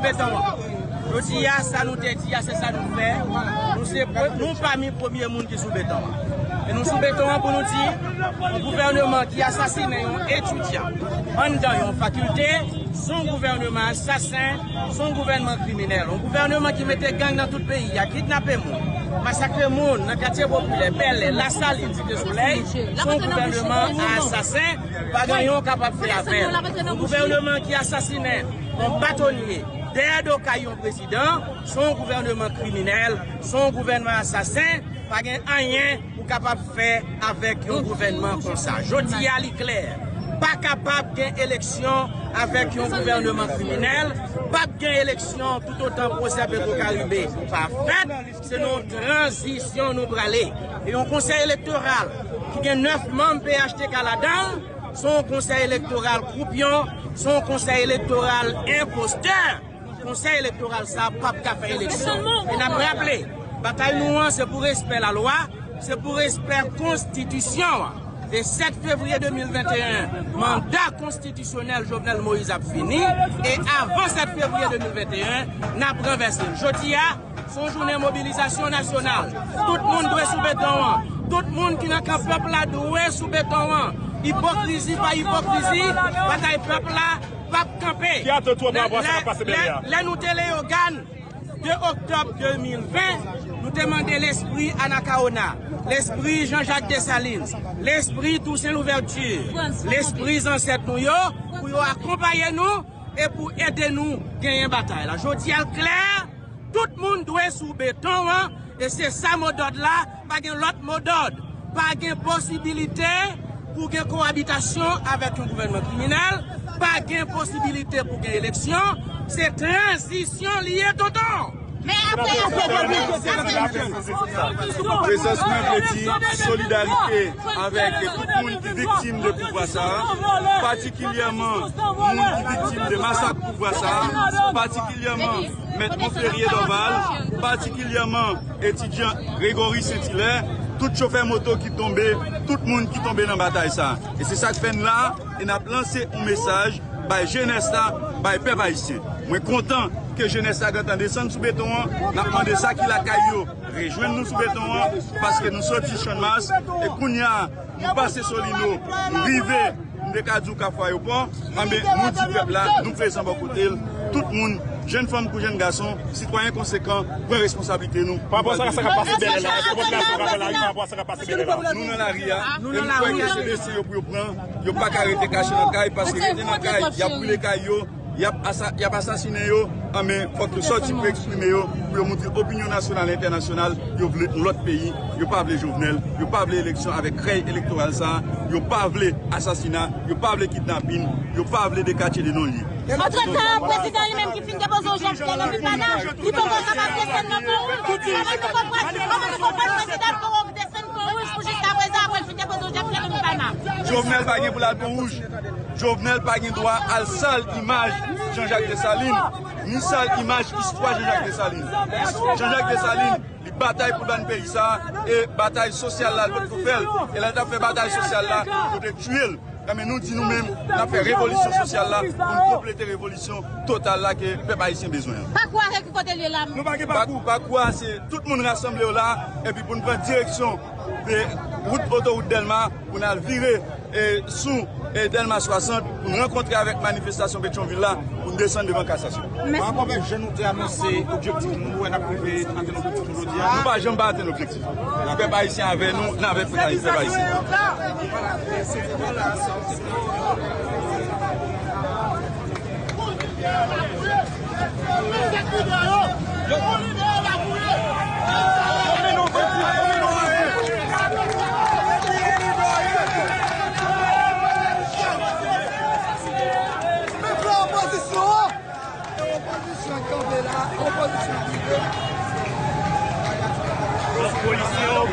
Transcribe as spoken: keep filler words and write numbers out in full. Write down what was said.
Beton an. Jodi a, sa nou te di a, se sa nou fè. Nou se pre-, nou pami premye moun ki sou beton an. E nou sou beton an pou nou di, yon gouvènman ki asasinen yon etidyan anndan yon fakilte, se yon gouvènman asasen, se yon gouvènman kriminèl. Yon gouvènman ki mete gang nan tout peyi a, kidnape moun, masakre moun nan katye popilè, Bèlè, Lasalin, Site Solèy, se yon gouvènman asasen, pa gen yon kapab fè avè l. Yon gouvènman ki asasinen yon batonye dèyè do kay yon prezidan, se yon gouvènman kriminèl, se yon gouvènman asasen, pa gen anyen ou kapab fè avèk yon gouvènman konsa. Jodi a, li klè, pa kapab gen eleksyon avèk yon gouvènman kriminèl, p ap gen eleksyon toutotan pwosè Petwokaribe pa fèt. Se nan yon tranzisyon nou prale. E yon konsèy elektoral ki gen nèf manm P H T K ladan l, se yon konsèy elektoral kwoupyon, se yon konsèy elektoral enpostè. Konsèy elektoral sa a p ap ka fè eleksyon. E n ap raple, batay nou an se pou respè lalwa, se pou respè konstitisyon an. E sèt fevriye de mil venteyen, manda konstitisyonèl Jovenel Moïse ap fini, e avan sèt fevriye de mil venteyen, n ap ranvèse l. Jodi a, se yon jounen mobilizasyon nasyonal. Tout moun dwe sou beton an. Tout moun ki nan kan pèp la dwe sou beton an. Ipokrizi pa ipokrizi, batay pèp la p ap kanpe. Ki atant ou an pa rapò a sa k ap pase Bèlè a? Lè, lè nou te Leyogàn, de oktòb de mil ven, nou te mande lespri Anacaona, lespri Jean-Jacques Dessalines, lespri Toussaint Louverture, lespri zansèt nou yo, pou yo akonpaye nou e pou ede nou genyen batay la. Jodi a l klè, tout moun dwe sou beton an, e se sa modòd la, pa gen lòt modòd. Pa gen posibilite pou gen kowabitasyon avèk yon gouvènman kriminèl, pa gen posibilite pou gen eleksyon, se tranzisyon li ye, tonton. Men apre, apre, apre, apre. Prezans mwen vle di solidarite avèk tout moun ki viktim de pouvwa sa a, patikilyèman moun ki viktim de masak pouvwa sa a, patikilyèman Mèt Monferrier Dorval, patikilyèman etidyan Gregory Saint-Hilaire, tout chofè moto ki tonbe, tout moun ki tonbe nan batay sa a. E se sa k fè n la, e n ap lanse yon mesaj bay jenès la, bay pèp ayisyen. Mwen kontan ke jenès la gentan desann sou beton an, n ap mande sa ki lakay yo rejwenn nou sou beton an, paske nou soti Channmas, e kounye a, nou pase Solino, nou rive, nou te ka di w Kafou Ayewopò, anben, nou di pèp la, nou prezan bò kote l, tout moun, jèn fanm kou jèn gason, sitwayen konsekan, pran responsablite nou. Pa rapò sa, sa k ap pase Bèlè la, èske w konn sa w ka fè la, pa rapò a sa k ap pase Bèlè la? Nou nan lari a, e nou kwè ke se desen yo pou yo pran, yo pa ka rete kache nan kay, paske rete nan kay, y ap boule kay yo, y ap asa-, y ap asasinen yo, anben, fòk yo sòti pou eksprime yo, pou yo montre opinyon nasyonal e entènasyonal, yo vle yon lòt peyi, yo pa vle Jovenel, yo pa vle eleksyon avèk krèy elektoral sa a, yo pa vle asasina, yo pa vle kidnapin, yo pa vle de katye de non lye. Antretan, prezidan li menm ki fin depoze yon jèp fyèl nan vil Pana, li poko kapab desann nan Pòwouj. Kòman nou konprann, kòman nou konprann prezidan Pòwouj desann Pòwouj pou jiskaprezan apre l fin depoze yon jèp fyèl nan vil Pana? Jovenel pa gen pou l al Pòwouj. Jovenel pa gen dwa al sal imaj Jean-Jacques Dessalines, ni sal imaj istwa Jean-Jacques Dessalines. Jean-Jacques Dessalines, li batay pou l ban peyi sa a, e batay sosyal la, l potko fè l. E lè l t ap fè batay sosyal la, yo te tiye l. Enben, nou di nou menm, n ap fè revolisyon sosyal la pou n konplete revolisyon total la ke pèp ayisyen bezwen an. Pakou a, se ki kote l ye la? Nou pa gen pakou. Pakou a, se tout moun rasanble yo la, epi pou n pran direksyon de wout otowout Dèlma, pou n al vire, e, sou, e, Dèlma swasant, pou n rankontre avèk manifestasyon Petyonvil la, pou n desann devan Kasasyon. Pa rapò avèk jan nou te anonse objektif nou, nou wè n ap rive atenn objektif nou jodi a? Nou pa janm pa atenn objektif. Pèp ayisyen avè nou, n avèk pèp ayisyen. Opozisyon kanpe la, opozisyon kanpe. Opozisyon.